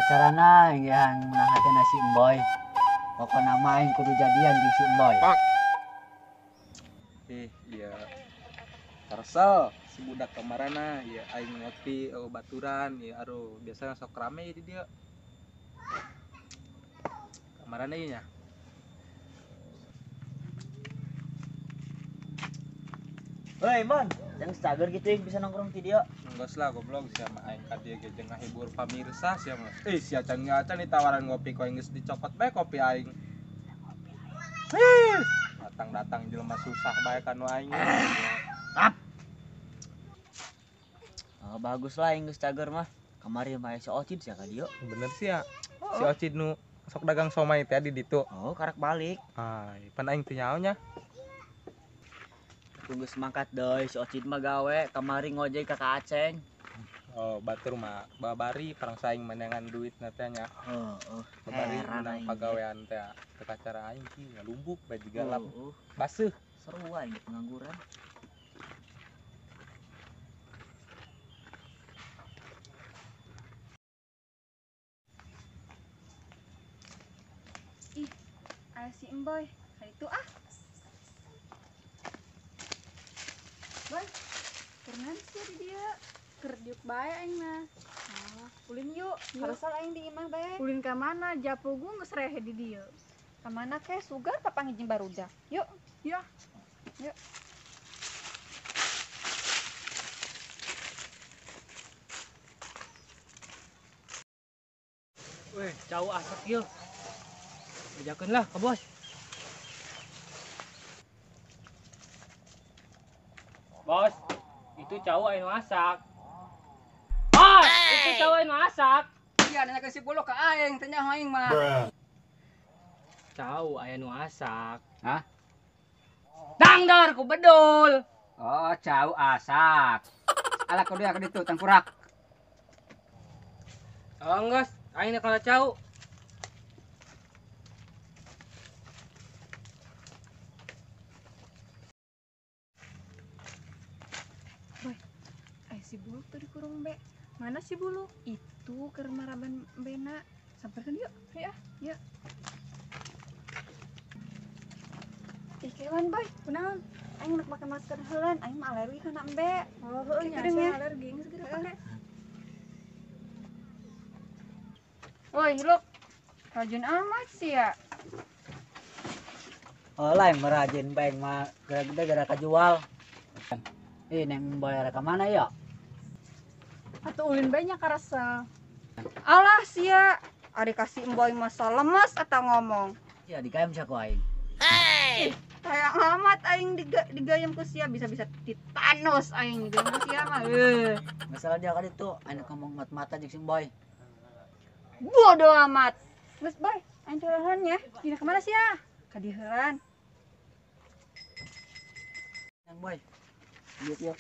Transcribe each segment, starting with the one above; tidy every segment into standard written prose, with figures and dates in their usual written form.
Acarana yang menang hatena si Emboy. Pokona mah aing kudu jadian jeung si Emboy. Ih, iya. Karesel si budak kamarana, ya aing ngopi baturan, ya aduh biasanya sok rame di dia. Kamarana ieu nya. Hei man, yang cager gitu yang bisa nongkrong di dia. Enggak lah goblok sia mah aing ka dieu ge jeung ngahibur pamirsa sia mah. Eh sia can ngacan ditawaran ngopi ku aing geus dicokot bae kopi aing. Hih, datang-datang jelema susah bae kanu aing. Oh, bagus lah aing geus cager mah. Kamari mah si Ocid sia ka dieu. Bener sih ya. Si Ocid nu sok dagang somai teh di ditu. Oh, karak balik. Ai, pan aing teu nyaho nya. Aku geus mangkat deui si Ocid mah gawe kamari ngojek ka Kak Aceng. Oh, batur mah babari perang saing menangan duit na teh nya. Heeh. Babari menang pagawean teh teu kacara aing ki ngalumbuk bae jiga lap. Baseuh. Seru aing pengangguran. Ih, aya si Emboy. Ka itu ah. Boy, kurengan sih di dia. Keur diuk bae aing mah. Oh, ulin yuk, karesel aing di imah bae. Ulin ka mana? Japugu geus rehe di dieu. Ka mana ke sugar papanggih jeung barudak. Yuk. Ya. Yuk. Weh, cau asak yeuh. Bejakeun lah ka bos. Bos, itu cau anu masak. Bos, itu cau anu masak. Iya, nanya ke si Buluk ka aing, teh nyaho aing mah. Cau aya nu asak. Hah? Dangdor ku bedul. Oh, cau asak. Ala kudu ya ka ditu tangkurak. Oh, geus, aing nek kana cau. Si Buluk tuh dikurung be. Mana si Buluk? Itu keur maraban bena. Samperkeun yuk. Ya, yuk. Ih, kewan boy, kunaon? Aing nak make masker heulan, aing mah alergi kana embe. Oh, heueuh nya, sia alergi geus geura pake. Woi, Luk. Rajin amat sih ya. Oh, lain merajin bae mah gara-gara kajual. Eh, neng bayar ke mana ya? Atau ulin banyak karesel. Alah sia, ari kasih emboy masa lemes atau ngomong. Ya digayem sia ku aing. Hey! Kayak amat aing digayem ku sia bisa-bisa titanos aing digayem ku sia mah. Masalah dia kali itu aing ngomong mat-mata jeung si emboy. Bodoh amat. Geus boy, aing tulahan ya. Dina kemana sia? Ka diheulan. Neng boy. Yuk, yuk.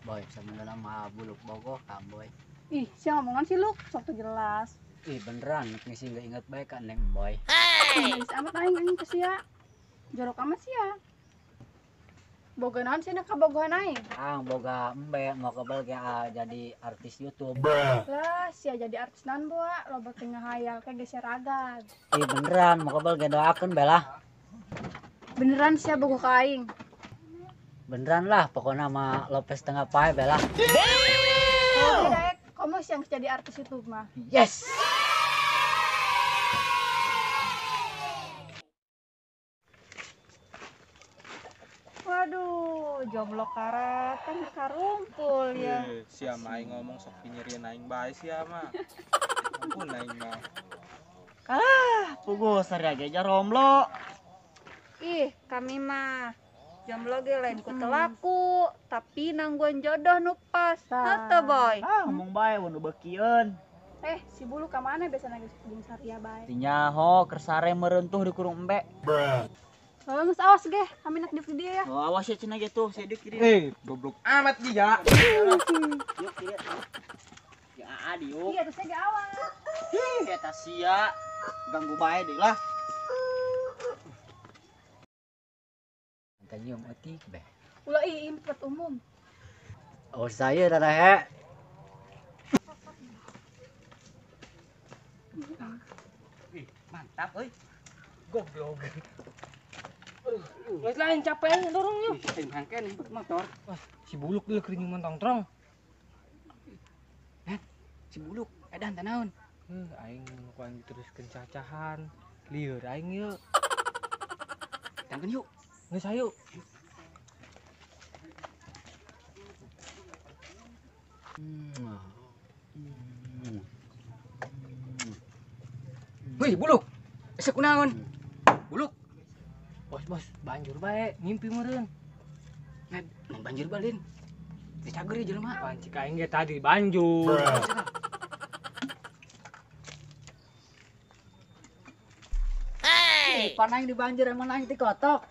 Boy, sebenarnya mah Buluk bogoh ka boy. Ih, sia ngomongan sih Luk, sok teu jelas. Ih, beneran, ngisi nggak inget bae ka neng boy. Hey. Geus amat aing anjing ke sia. Jorok amat sia. Boga naon sia kabogohan aing? Ah, boga embe mau kebal ge jadi artis YouTube. Lah, sia jadi artis naon boa, loba teu ngahayal ke geus ragag. Ih, beneran, mau kebal ge doakeun bae lah. Beneran sia bogoh ka aing? Beneran lah, pokoknya mah Lopez tengah pae bela. Oke, daek, kamu siang jadi artis YouTube mah. Yes. Waduh, jomblo karatan karumpul ya. Sia mah aing ngomong sok pinyirieun aing bae sia mah. Ampun aing mah. Kalah, puguh saria ge jomblo. Ih, kami mah jomblo ge lain ku teu laku, tapi nangguan jodoh nu pas. Henteu boy. Ah, ngomong bae nu beukieun. Eh, si Buluk ka mana biasana geus jeung saria bae. Teu nyaho keur sare merentuh di kurung embe. Oh, geus awas ge, kami nak di dia ya. Oh, awas ya cenah ge tuh, saya di kiri. Eh, goblok amat dia. Yuk, kiri. Ya, diuk. Iya, terus ge awas. Hih, eta sia. Ganggu bae deui lah. Tanyum eutik beh. Ulah ih, tempat umum. Oh, saya rarahe. Ih, mantap euy. Goblok. Geus lain capek dorong yuk. Ih, hangken motor. Wah, si Buluk dulu keur nyuman tongtrong. Heh, si Buluk edan teh naon? Heuh, aing ku aing diteruskeun cacahan. Lieur aing yeuh. Tangkeun yuk. Geus hayu. Wih, Buluk. Ese kunaon? Buluk. Bos, bos, banjur bae, ngimpi meureun. Nah, banjir balin. Dicager jelema. Panci aing ge tadi banjur. Hey. Pan aing di banjir emang aing ti kotok.